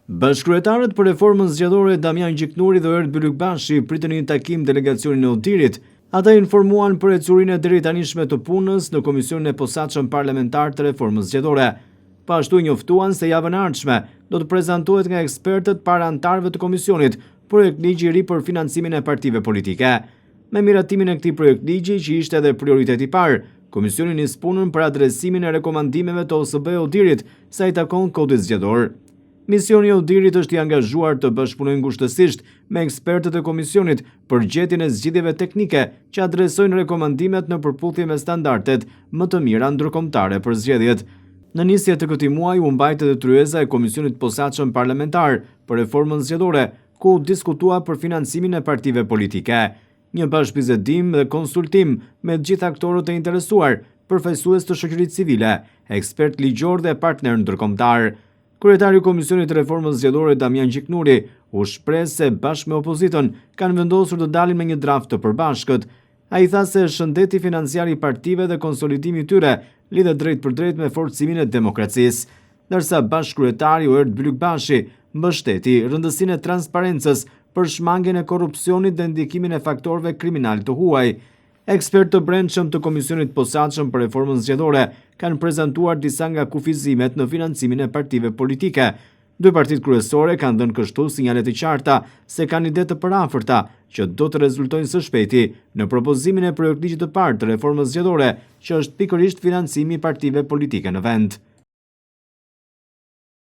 Bashkëkryetarët për reformën zgjedhore Damian Gjiknuri dhe Oerd Bylykbashi pritën në një takim delegacionin e ODIHR-it. Ata informuan për ecurinë e deritanishme të punës në Komisionin e Posaçëm Parlamentar të Reformës Zgjedhore. Po ashtu njoftuan se javën e ardhshme do të prezantohet nga ekspertët para anëtarëve të komisionit projektligji i ri për financimin e partive politike. Me miratimin e këtij projektligji, që ishte edhe prioriteti i parë, komisioni nis punën për adresimin e rekomandimeve të OSBE-ODIHR-it sa i takon kodit zgjedhor. Misioni i ODIHR-it është i angazhuar të bashkëpunojë ngushtësisht me ekspertët e komisionit për gjetjen e zgjidhjeve teknike që adresojnë rekomandimet në përputhje me standardet më të mira ndërkombëtare për zgjedhjet. Në nisje të këtij muaji u mbajt edhe tryeza e Komisionit të Posaçëm Parlamentar për Reformën Zgjedhore, ku u diskutua për financimin e partive politike. Një bashkëbisedim dhe konsultim me të gjithë aktorët e interesuar, përfaqësues të shoqërisë civile, ekspertë ligjorë dhe partnerë ndërkombëtarë. Kryetari i Komisionit të Reformës Zgjedhore Damian Gjiknuri u shpreh se bashkë me opozitën kanë vendosur të dalin me një draft të përbashkët. Ai tha se shëndeti financiar i partive dhe konsolidimi i tyre lidhet drejtpërdrejt me forcimin e demokracisë. Ndërsa bashkëkryetari Oerd Bylykbashi mbështeti rëndësinë e transparencës për shmangien e korrupsionit dhe ndikimin e faktorëve kriminalë të huaj. Ekspertë të brendshëm të Komisionit të Posaçëm për Reformën Zgjedhore kanë prezantuar disa nga kufizimet në financimin e partive politike. Dy partitë kryesore kanë dhënë kështu sinjale të qarta se kanë ide të përafërta që do të rezultojnë së shpejti në propozimin e projektligjit të parë të reformës zgjedhore, që është pikërisht financimi i partive politike në vend.